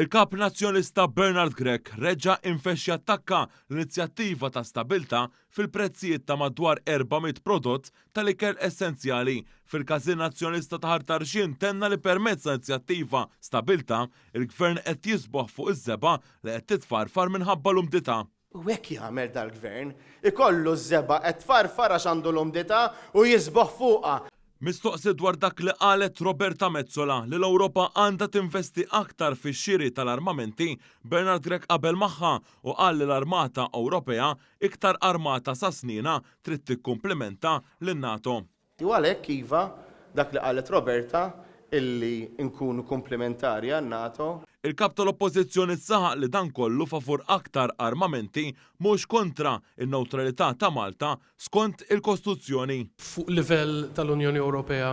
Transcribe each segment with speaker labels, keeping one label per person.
Speaker 1: Il-Kap Nazzjonalista Bernard Grech reġa' infexx jattakka l-inizjattiva ta' stabilità fil-prezzijiet ta' madwar 400 prodott tal-ikel essenzjali. Fil-Każin Nazzjonalista ta' Ħal Tarxien tenna li permezz ta' inizjattiva stabilità, il-Gvern qed jisboħ fuq iż-żebgħa li qed titfarfar minħabba l-umdità.
Speaker 2: U hekk jagħmel dal-Gvern. Ikollu ż-żebgħa qed tfarfar għax għandu l-umdità u jisboħ fuqha.
Speaker 1: Mistoqsi dwar dak li qalet Roberta Metsola li l-Ewropa għandha tinvesti aktar fix-xiri tal-armamenti, Bernard Grech qabel magħha u qal li l-armata Ewropea iktar armata sa snienha trid tikkumplimenta lin-NATO.
Speaker 2: U għalhekk iva, dak li qalet Roberta, illi nkunu kumplimentari għan-NATO.
Speaker 1: Il-Kap tal-Oppożizzjoni saħaq li dan kollu favur aktar armamenti mhux kontra n-newtralità ta' Malta skont il-Kostuzzjoni.
Speaker 3: Fuq livell tal-Unjoni Ewropea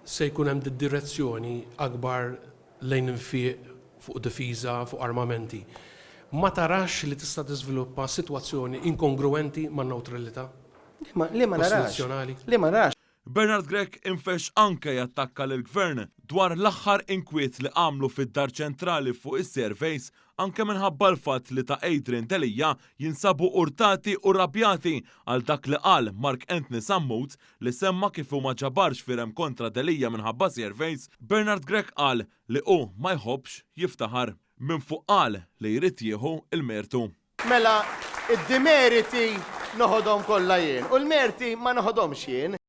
Speaker 3: se jkun hemm direzzjoni akbar lejn infiq fuq difiża, fuq armamenti. Ma tarax li tista' tiżviluppa sitwazzjoni inkongruwenti man-newtralità kostituzzjonali?
Speaker 2: Le ma narax.
Speaker 1: Bernard Grech infexx anke jattakka lill-Gvern dwar l-aħħar inkwiet li għamlu fid-Dar Ċentrali fuq is-surveys anke minħabba l-fatt li ta' Adrian Delia jinsabu urtati u rrabjati għal dak li qal Mark Anthony Sammut li semma kif hu ma ġabarx firem kontra Delia minħabba surveys, Bernard Grech qal li hu ma jħobbx jiftaħar. Minn fuq qal li jrid jieħu l-mertu.
Speaker 2: Mela d-dimeriti noħodhom kollha jien u l-merti ma noħodhomx jien.